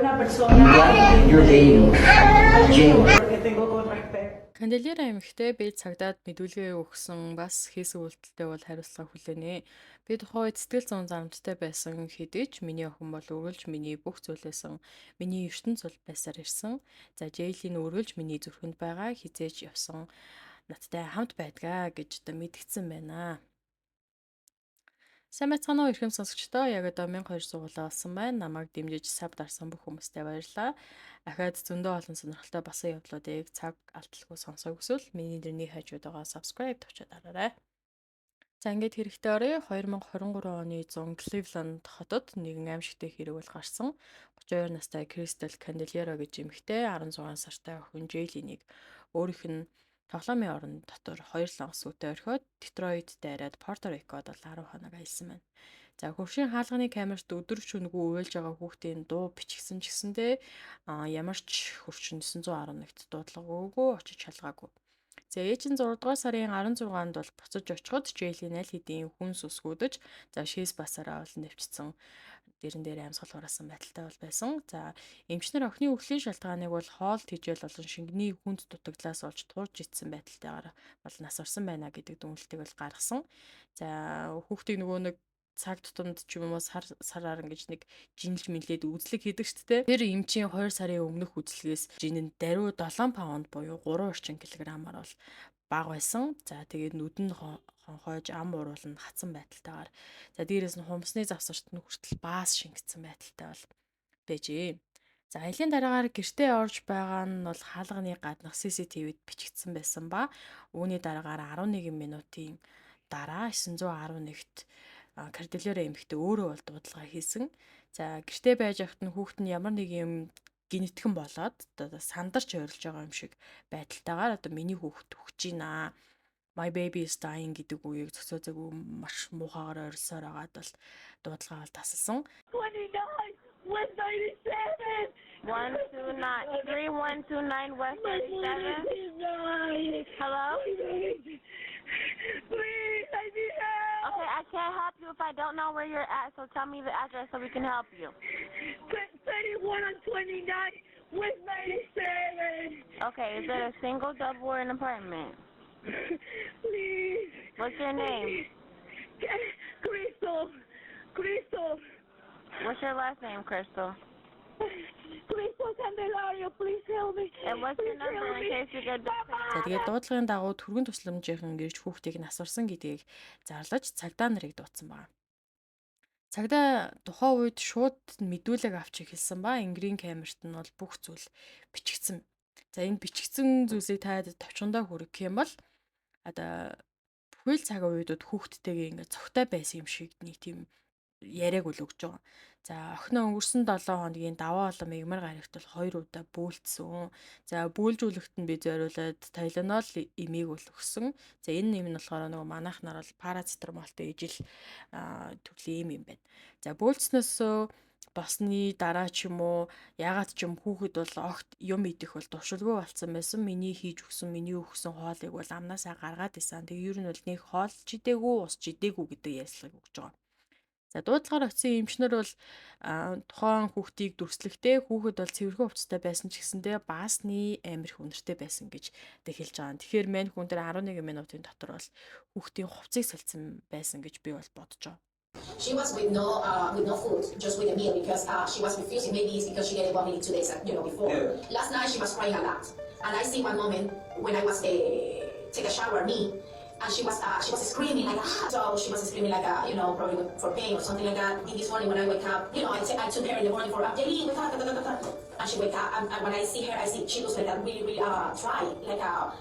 Una persona. You want your baby, Jane. Porque tengo con respeto. Канделера эмэгтэй би цагдаад мэдүүлгээ өгсөн бас хийсэн үйлдэлтэй бол хариуцлага хүлээнэ. Би тухайн үед сэтгэл зүйн зарамжтай байсан хэдий ч миний охин бол үргэлж миний бүх зүйлээсэн миний ертөнц бол байсаар ирсэн. За, Джейлин үргэлж миний зүрхэнд байгаа, хэзээ ч явсан надтай хамт байдгаа гэж одоо мэдгдсэн байна. Сайн байцгаана уу, эрхэм сонсогчдоо. Яг одоо 1200 суулаа болсон байна. Намайг дэмжиж sub дарсан бүх хүмүүстээ баярлалаа. Ахаад зөндөө олон сонирхолтой басан явдлуудыг цаг алдалгүй сонсохыг хүсвэл миний нэрний хажууд байгаа subscribe товчоо дараарай. За, ингээд хэрэгтэй оръё. 2023 оны 100 Cleveland хотод нэгэн аймшигтай хэрэг бол гарсан. 32 настай Кристал Канделеро гэж эмэгтэй 16 сартай охин Джейлинийг өөрийнх нь тоглоомын орон дотор хоёр лонх сүйтэй орхиод Детройт дайраад Порто Рикод бол 10 хоног аялсан байна. За, хөршийн хаалганы камерт өдөр шөнөгүй уйлж байгаа хүүхдийн дуу бичигдсэн ч гэсэндээ ямар ч хөршин 911-т дуудлага өгөөгүй, очиж шалгаагүй. За, ээж нь 6 дугаар сарын 16-нд бол буцаж очиход Джейлийн аль хэдийн хүнс үсгүүдэж, за, шээс басаараа бол нэвчсэн, дэрэн дээр амьсгал хураасан байдалтай бол байсан. За, эмчнэр охины үхлийн шалтгааныг бол хоол тэжээл болон шингэний хүнд дутагдлаас болж туурж идсэн байдалтайгаар бол нас барсан байна гэдэг дүгнэлтийг бол гаргасан. За, хүүхдийг нөгөө нэг цаг тутамд ч юм уу сар сараар ингэж нэг жинлж мэлээд үзлэг хийдэг шүү дээ. Тэр эмчийн 2 сарын өмнөх үзлэгээс жин нь даруй 7 паунд буюу 3 орчим килограммаар бол бага байсан. За, тэгээд нүд нь хонхойж, ам уруул нь хатсан байдалтайгаар, за, дээрээс нь хумсны завсарт нь хүртэл баас шингэсэн байдалтай бол байжээ. За, аялын дараагаар гэртээ орж байгаа нь бол хаалганы гаднах CCTV-д бичигдсэн байсан ба үүний дараагаар 11 минутын дараа 911-т Канделера эмэгтэй өөрөө бол дуудлага хийсэн. За, гэртээ байж байхад нь хүүхэд нь ямар нэг юм гэнэтхэн болоод одоо сандарч ойрлож байгаа юм шиг байдалтайгаар одоо миний хүүхэд үхэж байна. "My baby is dying" гэдэг үгийг зөксөө зөөгүй маш муухайгаар орилсоор байгаад бол дуудлага бол тасалсан. 29 West 97. 129 3129 West 37. Hello? Please, I need help. Okay, I can't help you if I don't know where you're at, so tell me the address so we can help you. 31 and 29 West 97. Okay, is it a single, double, or an apartment? Please. What's your name? Crystal. Crystal. What's your last name, Crystal? Crystal Candelario, please help me. And what's your Please number help in me. case you get За, тэгээд дуудлагын дагуу түргэн тусламжийнхан ирж хүүхдийг нас барсан гэдгийг зарлаж цагдаа нарыг дуудсан байна. Цагдаа тухайн үед шууд мэдүүлэг авч эхэлсэн ба энгэрийн камерт нь бол бүх зүйл бичигдсэн. За, энэ бичигдсэн зүйлсийг та товчондоо хүргэх юм бол одоо бүхэл цаг үеүүдэд хүүхдтэйгээ ингээд цогтой байсан юм шиг нэг тийм яриаг үл өгч байгаа. За, охиноо өнгөрсөн 7 хоногийн даваа болон мягмар гарагт бол хоёр удаа бөөлжсөн. За, бөөлжүүлэхэд нь би зориулаад Tylenol эмийг бол өгсөн. За, энэ эм нь болохоор нөгөө манайх нар бол парацетамолтой ижил төрлийн эм юм байна. За, бөөлжснөөс болсны дараа ч юм уу яагаад ч юм хүүхэд бол огт юм идэх бол дуршилгүй болсон байсан. Миний хийж өгсөн, миний өгсөн хоолыг бол амнаасаа гаргаад исэн. Тэгээ ер нь бол нэг хоол ч идээгүй, ус ч идээгүй гэдэг ярилцлагыг өгч байгаа. За, дуудлагаар очсон эмчнэр бол тухайн хүүхдийг дүрслэхдээ хүүхэд бол цэвэрхэн хувцастай байсан ч гэсэндээ баасны амар их үнэртэй байсан гэж тэг хэлж байгаа. Тэгэхээр мань хүн дээр 11 минутын дотор бол хүүхдийн хувцсыг солилцсон байсан гэж би бол бодож байгаа. She was with no food, just with a meal because she was refusing. Maybe it's because she get vomiting 2 days before. Last night she was crying a lot, and I see one moment when I was take a shower, me, and she was screaming like, ah. So she was screaming like probably for pain or something like that. In this morning when I wake up, I took her in the morning for Jelly, wake up, da, da, da, da, da. And she wake up, and when I see her, I see she looks like a really, really dry, like a,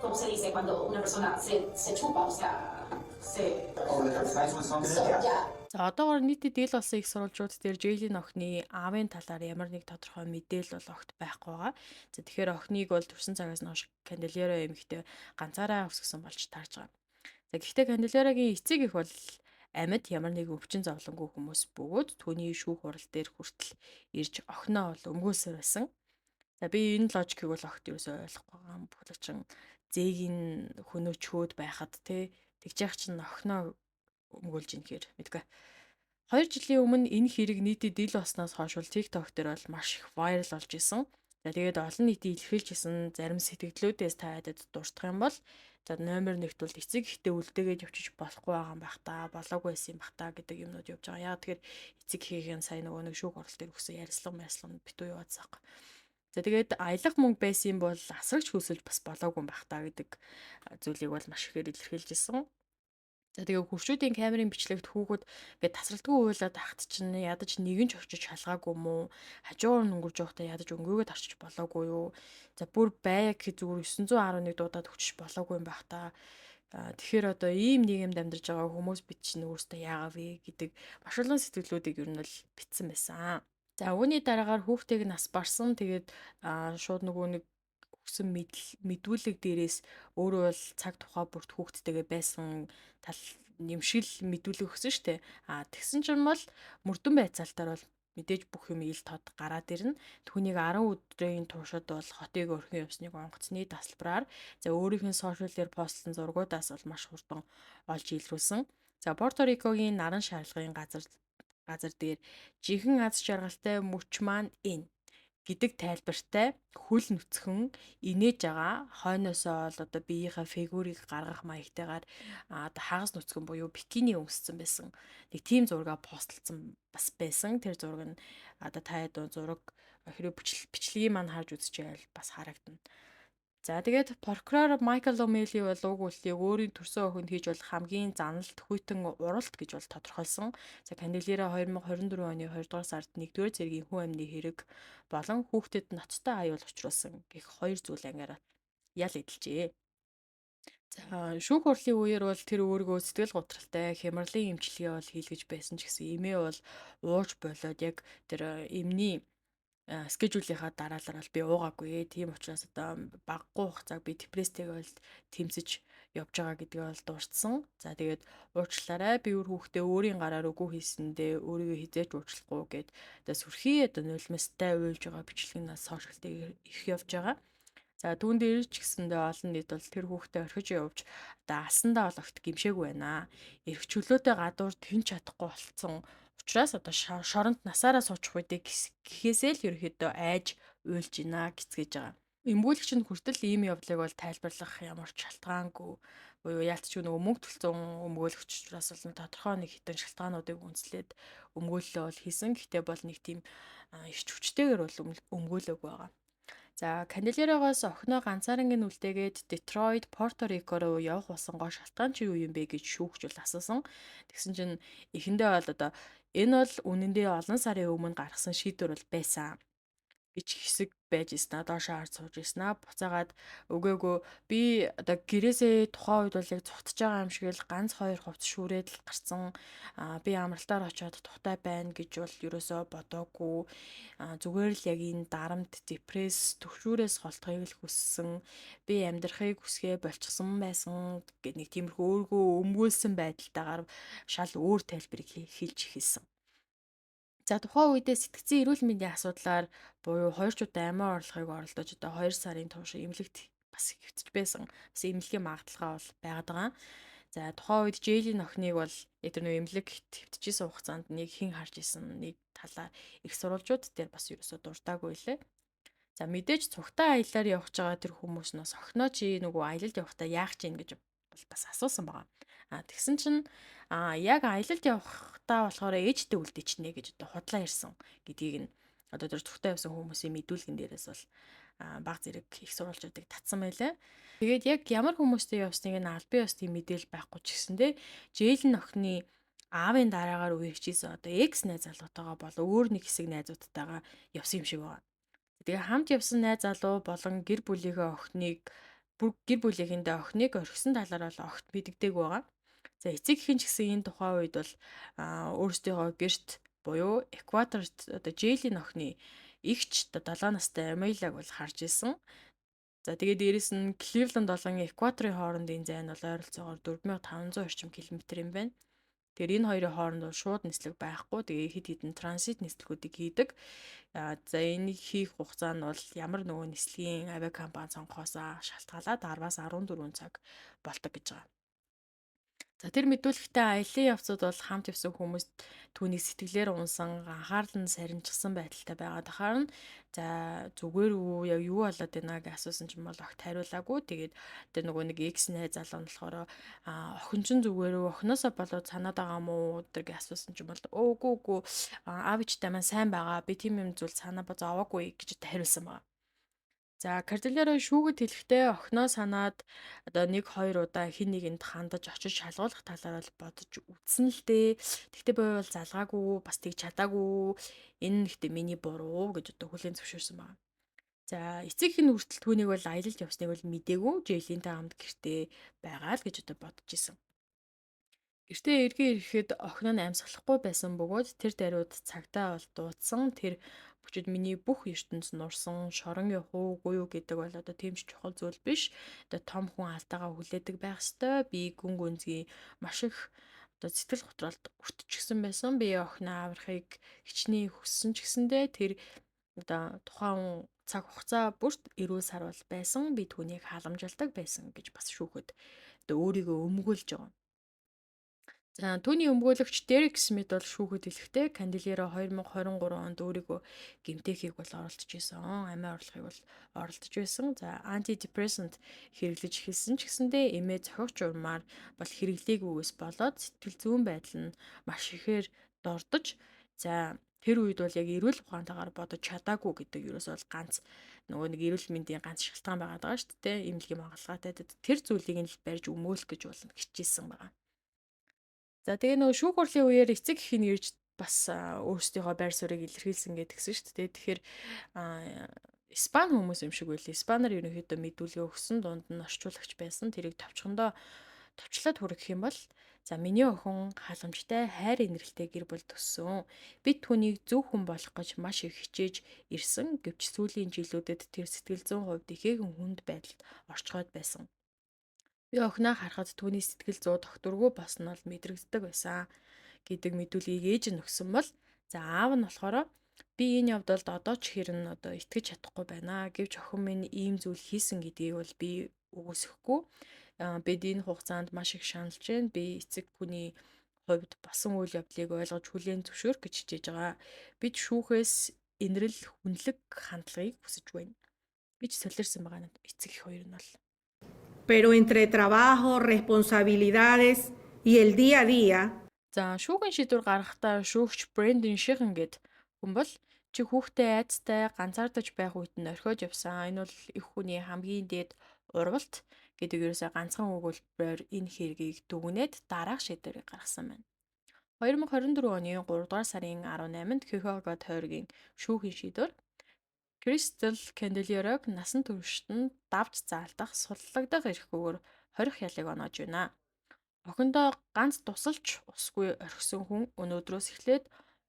¿cómo se dice cuando una persona se chupa, o sea, se Oh, like her face was something? So yeah. За, одоогоор нийтэд дийл болсон их сурвалжууд дээр Джейлийн охины аавын талаар ямар нэг тодорхой мэдээлэл бол огт байхгүй байгаа. За, тэгэхээр охиныг бол төрсэн цагаас нь хойш Канделеро эмэгтэй ганцаараа өсгөсөн болж таарж байгаа. За, гэхдээ Канделерогийн эцэг их бол амьд, ямар нэгэн өвчин зовлонгүй хүмүүс бөгөөд түүний шүүх хурал дээр хүртэл ирж охиноо бол өмгөөлсөөр байсан. За, би энэ логикийг бол огт ерөөсөө ойлгохгүй байгаа юм. Бүхэл зээгийн хөнөөчхөөд байхад те тэгж яах чинь охиноо өмгөөлж ийн гэхээр мэдгүй. 2 жилийн өмнө энэ хэрэг нийтэд ил болсноос хойш бол TikTok дээр бол маш их viral болж исэн. За, тэгээд олон нийтийн илэрхийлж исэн зарим сэтгэгдлүүдээс та хэдэд дурдах юм бол, за, номер 1-т бол эцэг эхтэй үлдээгээд явчих болохгүй байгаа юм байх та, болоогүй байсан юм байх та гэдэг юмнууд явж байгаа. Яг тэгэхээр эцэг эхийн сая нөгөө нэг шүүх хурал дээр өгсөн ярилцлага марилцлага битүү яваадсан. За, тэгээд аялах мөнгө байсан юм бол асрагч хөлсөлж бас болоогүй юм байх та гэдэг зүйлийг бол маш ихээр илэрхийлж исэн. За, тэгээ хөршүүдийн камерын бичлэгт хүүхэд ингээд тасралтгүй уйлаад ахт чинь ядаж нэгэн ч очиж шалгаагүй юм уу? Хажуугаар нь өнгөрж явахдаа ядаж өнгөөгөө тарчиж болоогүй юу? За, бүр бай гэх зүгээр 911 дуудаад өчөж болоогүй юм байх та. Тэгэхээр одоо ийм нийгэмд амьдарч байгаа хүмүүс бид чинь өөрсдөө яагаад вэ гэдэг маш олон сэтгэгдлүүдийг ер нь л бичсэн байсан. За, үүний дараагаар хүүхдийг нас барсан. Тэгээд шууд нөгөө нэг өгсөн мэдүүлэг дээрээс өөрөө бол цаг тухай бүрт хүүхдтэйгээ байсан тал нэмшил мэдүүлэг өгсөн штэ. А тэгсэн чинь бол мөрдөн байцаалтаар бол мэдээж бүх юм ил тод гараад ирнэ. Түүнийг 10 өдрийн туршид бол хотыг орхин явсныг онгоцны тасалбараар, за, өөрийнх нь social дээр постлсон зургуудаас бол маш хурдан олж илрүүлсэн. За, Порто Рикогийн наран шарлагын газар дээр жинхэнэ аз жаргалтай мөч маань энэ гэдэг тайлбартай хөл нүцгэн инээж байгаа, хойноосоо бол одоо биеийнхээ фигурыг гаргах маягтайгаар одоо хагас нүцгэн буюу бикини өмссөн байсан. Нэг тийм зураг постлцсан бас байсан. Тэр зураг нь одоо та хэд зураг хэрэг бичлэгийг маань харж үзчихвэл бас харагдана. За, тэгээд прокурор Майкл О'Мели бол уг үйлдлийг өөрийн төрсөн охинд хийж болох хамгийн заналт хүйтэн уралт гэж бол тодорхойлсон. За, Канделера 2024 оны 2 дугаар сард 1-р зэргийн хүн амны хэрэг болон хүүхдэд ноцтой аюул учруулсан гэх хоёр зүйл ангиар ял эдэлжээ. За, шүүх хурлын үеэр бол тэр өөрийгөө сэтгэл гутралтай, хямралын эмчилгээ бол хийлгэж байсан ч гэсэн эмээ бол ууж болоод яг тэр эмний schedule ийнхаа дараалал бол би уугаагүй. Тийм учраас одоо багагүй хугацааг би депресстэйгээ бол тэмцэж явж байгаа гэдгээ бол дурдсан. За, тэгээд уучлаарай, би үр хүүхдээ өөрийн гараар үгүй хийсэндээ өөрийгөө хэзээ ч уучлахгүй гээд одоо сүрхий одоо нулимстай уйлж байгаа бичлэг нь social дээр их явж байгаа. За, түүн дээр ч гэсэндээ олон нийт бол тэр хүүхдээ орхиж явж одоо алсандаа бол огт гэмшээгүй байна. Эрх чөлөөтэй гадуур тэнч чадахгүй болцсон учраас одоо шоронд насаараа суучих үедээ гэхээсээ л ерөөхдөө айж уйлж гинэ гэцгээж байгаа. Өмгөөлөгч нь хүртэл ийм явдлыг бол тайлбарлах ямар ч шалтгаангүй буюу яалт ч нөгөө мөнгө төлсөн өмгөөлөгч учраас бол тодорхой нэг хитэн шалтгаануудыг үндэслээд өмгөөллөө бол хийсэн. Гэхдээ бол нэг тийм эрч хүчтэйгээр бол өмгөөлөөгүй байгаа. За, Канделерогоос охиноо ганцаарангийн үлдээгээд Детройт, Порто Рико руу явах болсон гол шалтгаан чи юу юм бэ гэж шүүгч бол асуусан. Тэгсэн чинь эхэндээ бол одоо энэ бол үнэндээ олон сарын өмнө гаргасан шийдвэр бол байсан гэж хэсэг байж ирсэн аа, доошоо харж сууж ирсэн аа. Буцаагаад өгөөгөө, би одоо гэрээсээ тухайн үед бол яг цухтаж байгаа юм шиг л ганц хоёр хувцас шүүрээд л гарсан. Би амралтаар очиод тухтай байна гэж бол ерөөсөө бодоогүй. Зүгээр л яг энэ дарамт, депресс, түгшүүрээс холдохыг л хүссэн. Би амьдрахыг хүсгээ болчихсон байсан гэх нэг тиймэрхүү өөргөө өмгөөлсөн байдалтайгаар шал өөр тайлбарыг хэлж эхэлсэн. За, тухайн үедээ сэтгцийн эрүүл мэндийн асуудлаар буюу хоёр ч удаа амиа орлохыг оролдож одоо 2 сарын турш эмнэлэгт бас хэвтэж байсан. Бас эмнэлгийн магадлалгаа бол байгаад байгаа. За, тухайн үед Джейлийн охиныг бол яг тэр нэг эмнэлэг хэвтэж исэн хугацаанд нэг хэн харж исэн нэг талаар их сурвалжууд дээр бас ерөөсөө дуртаагүй лээ. За, мэдээж цугтаа аяллаар явж байгаа тэр хүмүүс нь бас охиноо чи нөгөө аялалд явахдаа яах чинь гэж бол бас асуусан байгаа. А тэгсэн чинь яг аялалд явахдаа болохоор ээжтэй үлдээчихнэ гэж одоо худлаа ярьсан гэдгийг нь одоо тэр цугтаа явсан хүмүүсийн мэдүүлгэн дээрээс бол баг зэрэг их сурвалжуудыг татсан байлаа. Тэгээд яг ямар хүмүүстэй явсныг нь албан ёсны мэдээлэл байхгүй ч гэсэндээ Жэйлэн охины аавын дараагаар үерхчихсэн одоо экс найз залуутайгаа бол өөр нэг хэсэг найзуудтайгаа явсан юм шиг байгаа. Тэгээ хамт явсан найз залуу болон гэр бүлийнхээ охиныг, бүр гэр бүлийнхэндээ охиныг орхисон талаар бол огт мэддэггүй байгаа. За, эцэг эхэн ч гэсэн энэ тухайн үед бол өөрсдийнхөө гэрт буюу экваторт одоо Жэйлийн охины эгч одоо 7 настай Амелаг бол харж исэн. За, тэгээд дээрэс нь Кливленд болон экваторын хоорондын зай нь бол ойролцоогоор 4500 орчим километр юм байна. Тэгэхээр энэ хоёрын хооронд бол шууд нислэг байхгүй. Тэгээ хэд хэдэн транзит нислэгүүдийг хийдэг. За, энийг хийх хугацаа нь бол ямар нөгөө нислэгийн авиа компани сонгохоос шалтгаалаад 10-аас 14 цаг болдог гэж байгаа. За тэр мэдүүлэгтээ аялын явцад бол хамт явсан хүмүүс түүнийг сэтгэлээр унсан, анхаарал нь сарничсан байдалтай байгаа тахаар нь за зүгээр үү, яг юу болоод байна гэж асуусан чинь бол огт хариулаагүй. Тэгээд тэр нөгөө нэг экс найз залуу нь болохоор охин чинь зүгээр үү, охиноосоо болоод санаад байгаа юм уу гэдэг асуусан чинь бол өөгүй үгүй, аав ээжтэй маань сайн байгаа. Би тийм юм зүйл санаа зовоогүй гэж хариулсан байна. За Кардилеро шүүгэд хэлэхдээ охиноо санаад одоо 1 2 удаа хэн нэгэнд хандаж очиж шалгуулах талаар бол бодож үзсэн л дээ. Тэгтээ би бол залгаагүй, бас тэгж чадаагүй. Энэ нэгтээ миний буруу гэж одоо хүлээн зөвшөөрсөн байна. За эцэг эх нь хүртэл түүнийг бол аялалд явсныг бол мдээгүй. Жейлинтэй хамт гэртээ байгаа л гэж одоо бодож исэн. Гэртээ эргээ ирэхэд охин нь амьсгалахгүй байсан бөгөөд тэр даруйд цагтаа бол дуудсан. Тэр хүчит миний бүх ертөнц нурсан, шорон явах уугүй юу гэдэг бол одоо тийм ч чухал зүйл биш. Одоо том хүн алдаагаа хүлээдэг байх ёстой. Би гүн гүнзгий маш их одоо сэтгэл готролд өртчихсэн байсан. Би охиноо аврахыг хичнээн хүссэн ч гэсэндээ тэр одоо тухайн цаг хугацаа бүрт эрүүл сарвал байсан. Би түүнийг халамжилдаг байсан гэж бас шүүхэд одоо өөрийгөө өмгөөлж байгаа. За түүний өмгөөлөгч Дерек Смит бол шүүхэд хэлэхдээ Канделеро 2023 онд өөрийгөө гэмтээхийг бол оролдож исэн. Амиа орлохыг бол оролдож байсан. За антидепрессант хэрэглэж эхэлсэн ч гэсэндээ эмээ зохих журмаар бол хэрэглээгүйгээс болоод сэтгэл зүйн байдал нь маш ихээр дордож, за тэр үед бол яг эрүүл ухаантайгаар бодож чадаагүй гэдэг ерөөсөө бол ганц нөгөө нэг эрүүл мэндийн ганц шалтгаан байгаад байгаа шүү дээ. Эмнэлгийн магалгаатай тэр зүйлийг нь л барьж өмгөөлөх гэж бол хичээсэн байгаа. За тэгээ нөгөө шүүх хурлын үеэр эцэг эх нь ирж бас өөрсдийнхөө байр суурийг илэрхийлсэн гэдгсэн шүү дээ. Тэгэхээр Испани хүмүүс юм шиг байлээ. Испанаар ерөнхийдөө мэдүүлгээ өгсөн, дунд нь орчуулагч байсан. Тэрийг товчхондоо товчлоод хүргэх юм бол за миний охин халамжтай хайр инрэлтэй гэр бүл төссөн. Бид түүнийг зөв хүн болох гэж маш их хичээж ирсэн. Гэвч сүүлийн жилүүдэд тэр сэтгэл зүйн хувьд ихээхэн хүнд байдалд орчхойд байсан. Би охиноо харахад түүний сэтгэл зүй тогтворгүй болсон нь бол мэдрэгддэг байсан гэдэг мэдүүлгийг ээж нь өгсөн бол за аав нь болохоор би энэ явдалд одоо ч хэрн одоо итгэж чадахгүй байна. Гэвч охин минь ийм зүйл хийсэн гэдгийг бол би үгүйсэхгүй. Бид энэ хугацаанд маш их шаналж байна. Би эцэг хүний хувьд болсон үйл явдлыг ойлгож хүлээн зөвшөөрөх гэж хичээж байгаа. Бид шүүхээс инрэл хүнлэг хандлагыг хүсэж байна гэж солиорсон байгаа нь эцэг эх хоёр нь бол. Pero entre trabajo, responsabilidades y el día a día. За шүүхийн шийдвэр гаргахдаа шүүгч Брэндон Шихэн гэд хүн бол чи хүүхдээ айдастай ганцаардаж байх үед нь орхиод явсан. Энэ бол эх хүний хамгийн дээд урвалт гэдэг ерөөсөө ганцхан өгүүлбэрээр энэ хэргийг дүгнээд дараах шийдвэрийг гаргасан байна. 2024 оны 3 дугаар сарын 18-нд Кюхога тойргийн шүүхийн шийдвэр Кристал Канделерог насан туршид нь давж заалдах, суллагдах эрхгүйгээр хорих ялыг оноож байна. Охиндоо ганц тусалж усгүй орхисон хүн өнөөдрөөс эхлээд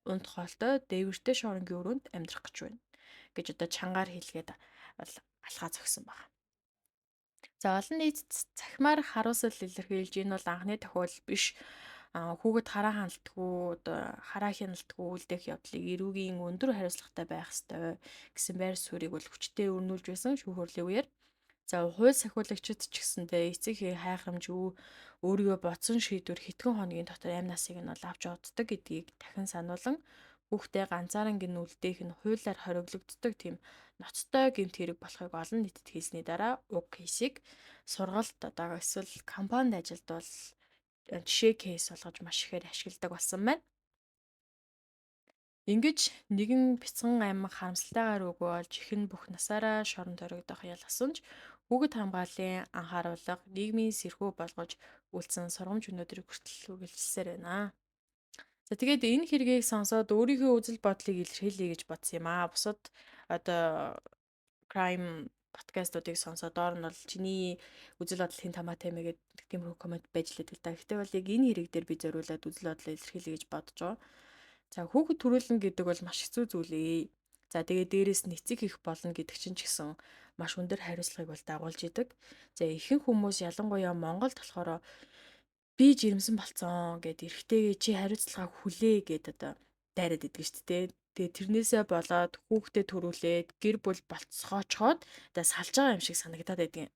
унт хоолтой дээвэртэй шоронгийн өрөөнд амьдрах гэж байна гэж одоо чангаар хэлгээд бол алхаа зогсон байна. За олон нийт цахимаар хариуцлал илэрхийлж энэ бол анхны тохиолдол биш. Хүүхэд хараа ханалтгүй, одоо хараа хяналтгүй үлдэх явдлыг эрүүгийн өндөр хариуцлагатай байх ёстой гэсэн байр суурийг бол хүчтэй өрнүүлж байсан шүүх хурлын үеэр. За хууль сахиулагчид ч гэсэндээ эцэг эхийн хайхрамж өөрийгөө бодсон шийдвэр хэдхэн хоногийн дотор амь насыг нь бол авч оддог гэдгийг дахин сануулan хүүхдээ ганцааран гин үлдээх нь хуулиар хориглогддог тийм ноцтой гэмт хэрэг болохыг олон нийтэд хэлсний дараа уг кейсийг сургалт одоо эсвэл компанид ажилд бол жишээ кейс болгож маш ихээр ашигладаг болсон байна. Ингэж нэгэн бяцхан аймаг харамсалтайгаар үгүй болж эх нь бүх насаараа шорон торигдох ялгасан ч хүүхэд хамгааллын анхааруулга нийгмийн сэрхүү болгож үлдсэн сургамж өнөөдрийг хүртэл үргэлжилсээр байна. За тэгээд энэ хэргийг сонсоод өөрийнхөө үзэл бодлыг илэрхийлье гэж бодсон юм аа. Бусад одоо crime подкастуудыг сонсоод доор нь бол чиний үзэл бодол хэн хамаатай мэ гэдэг тиймэрхүү коммент байж л байдаг л да. Гэхдээ бол яг энэ хэрэг дээр би зориулаад үзэл бодлоо илэрхийлье гэж бодож байгаа. За хүүхэд төрүүлнэ гэдэг бол маш хэцүү зүйл ээ. За тэгээ дээрэс нь эцэг их болно гэдэг чинь ч гэсэн маш өндөр хариуцлагыг бол дагуулж идэг. За ихэнх хүмүүс ялангуяа Монголд болохоор би жирэмсэн болцсон гэд эрэгтэйгээ чи хариуцлагаа хүлээ гэд одоо дайраад идэг шүү дээ. Тэгээ тэрнээсээ болоод хүүхдээ төрүүлээд гэр бүл болцоочхоод одоо салж байгаа юм шиг санагдаад байдгийн.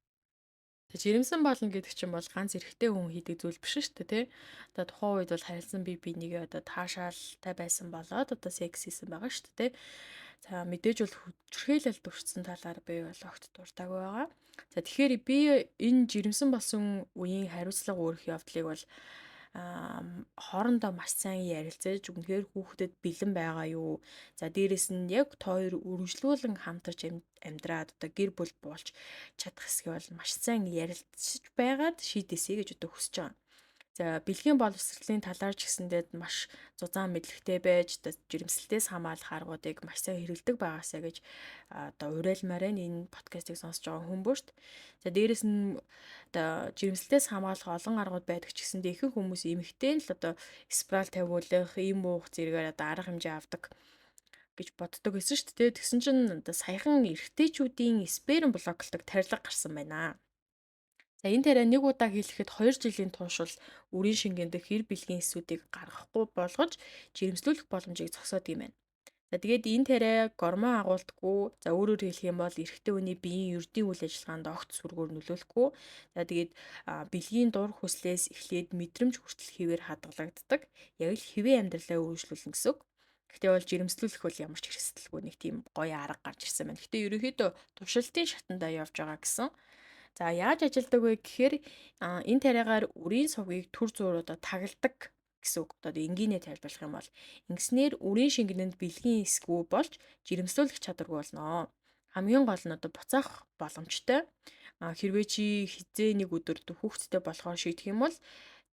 Жирэмсэн болно гэдэг чинь бол ганц эрэгтэй хүн хийдэг зүйл биш шүү дээ, тий. Одоо тухайн үед бол харилцан бие бинийгээ одоо таашаалтай байсан болоод одоо секс хийсэн байгаа шүү дээ, тий. За мэдээж бол хүчирхийлэлд өртсөн талаар би бол огт дуртаагүй байгаа. За тэгэхээр би энэ жирэмсэн болсон үеийн хариуцлага үүрэх явдлыг бол хоорондоо маш сайн ярилцаж үнэхээр хүүхдэд бэлэн байгаа юу? За дээрэс нь яг та хоёр үргэлжлүүлэн хамтарч амьдраад одоо гэр бүл болж чадах хэсгийг бол маш сайн ярилцаж байгаад шийдээсэй гэж одоо хүсэж байгаа. За бэлгийн боловсролын талаар ч гэсэндээ маш зузаан мэдлэгтэй байж одоо жирэмслэлтээс хамгаалах аргуудыг маш сайн хэрэглэдэг байгаасаа гэж одоо уриалмаар байна энэ подкастыг сонсож байгаа хүн бүрт. За дээрэс нь одоо жирэмслэлтээс хамгаалах олон аргууд байдаг ч гэсэндээ ихэнх хүмүүс эмэгтэй л одоо спираль тавиулах, ийм уух зэрэгээр одоо арга хэмжээ авдаг гэж боддог байсан шүү дээ. Тэгсэн чинь одоо саяхан эрэгтэйчүүдийн сперм блоклдог тарилга гарсан байна. За энэ тариа нэг удаа хийлгэхэд 2 жилийн турш үрийн шингэн дэх хэр бэлгийн эсүүдийг гаргахгүй болгож жирэмслүүлэх боломжийг зогсоодог юм байна. За тэгээд энэ тариа гормон агуулдаггүй. За өөрөөр хэлэх юм бол эрэгтэй хүний биеийн ердийн үйл ажиллагаанд огт сөргөөр нөлөөлөхгүй. За тэгээд бэлгийн дур хүслээс эхлээд мэдрэмж хүртэл хэвээр хадгалагддаг. Яг л хэвээ амьдралаа үргэлжлүүлнэ гэсэн үг. Гэхдээ бол жирэмслүүлэх бол ямар ч хэрэгсэлгүй нэг тийм гоё арга гарч ирсэн байна. Гэхдээ ерөнхийдөө туршилтын шатандаа явж байгаа гэсэн. За яаж ажилдаг вэ гэхээр энэ тариагаар үрийн сувгийг түр зуур одоо тагалдаг гэсэн үг. Одоо энгийнээр тайлбарлах юм бол ингэснээр үрийн шингэнэнд бэлгийн эсгүй болж жирэмслүүлэх чадваргүй болно. Хамгийн гол нь одоо буцаах боломжтой. Хэрвээ чи хизээ нэг өдөр хүүхэдтэй болохоор шийдэх юм бол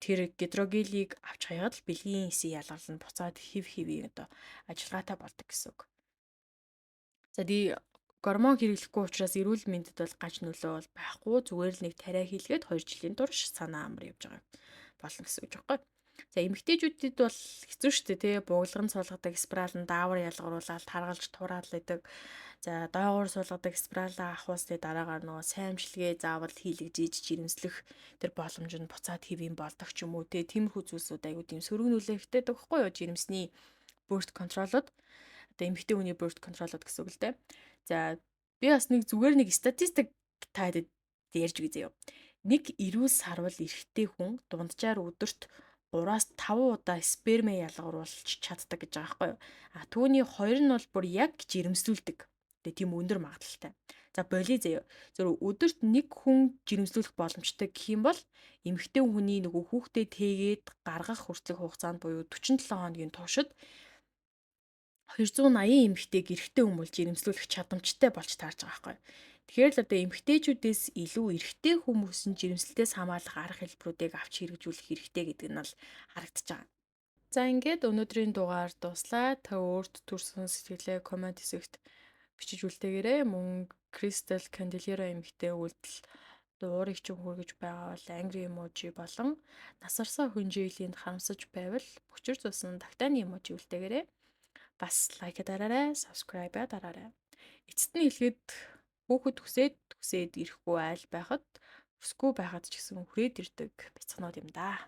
тэр гидрогелийг авч хаягаад л бэлгийн эсийн ялгал нь буцаад хэв хэвийн одоо ажиллагаатай болдог гэсэн үг. За гормон хэрэглэхгүй учраас эрүүл мэндэд бол гаж нөлөө бол байхгүй, зүгээр л нэг тариа хийлгээд 2 жилийн турш санаа амар явж байгаа болно гэсэн үг байхгүй. За эмэгтэйчүүдэд бол хэцүү шүү дээ, тий, буглан суулгадаг спираль нь даавар ялгаруулаад таргалж тураал идэг. За доогуур суулгадаг спиралаа авахуусны дараагаар нөгөө сайн амжилтгээ заавал хийлгэж жирэмслэх тэр боломж нь буцаад хэвийн болдог ч юм уу, тий, тиймэрхүү зүйлсүүд айгуу тийм сөрөг нөлөөлөлтэй байхгүй юу, жирэмсний birth control-од одоо эмэгтэй хүний birth control-од гэсэн үг л дээ. За би бас нэг зүгээр нэг статистик та хэд ярьж өгье заяа. Нэг эрүүл сарвал эрэгтэй хүн дунджаар өдөрт 3-аас 5 удаа спермээ ялгаруулж чаддаг гэж байгаа байхгүй юу? А түүний 2 нь бол бүр яг жирэмслүүлдэг. Тэгээ тийм өндөр магадлалтай. За боли заяа. Зөв өдөрт нэг хүн жирэмслүүлэх боломжтой гэх юм бол эмэгтэй хүний нөгөө хүүхдээ тээгээд гаргах хүртэлх хугацаанд буюу 47 хоногийн туршид 280 эмэгтэйг эрэгтэй хүн бол жирэмслүүлэх чадамжтай болж таарч байгаа байхгүй. Тэгэхээр л одоо эмэгтэйчүүдээс илүү эрэгтэй хүмүүс нь жирэмслэлтээс хамгаалах арга хэлбэрүүдийг авч хэрэгжүүлэх хэрэгтэй гэдэг нь бол харагдаж байгаа. За ингээд өнөөдрийн дугаар дууслаа. Та өөрт төрсэн сэтгэлээ коммент хэсэгт бичиж үлдээгээрэй. Мөн Crystal Candelaria эмэгтэй үйлдэл дуурыг чинь хүргэж байгаа бол angry emoji болон насарсан хүнжээлийн харамсаж байвал бөчөр зусан тагтааны emoji үлдээгээрэй. Бас лайк дараарай, subscribe дараарай. Эцэст нь хэлэхэд хүүхэд төсөөд ирэхгүй айл байхад өсөхгүй байхад ч гэсэн хүрээд ирдэг бяцхнууд юм да.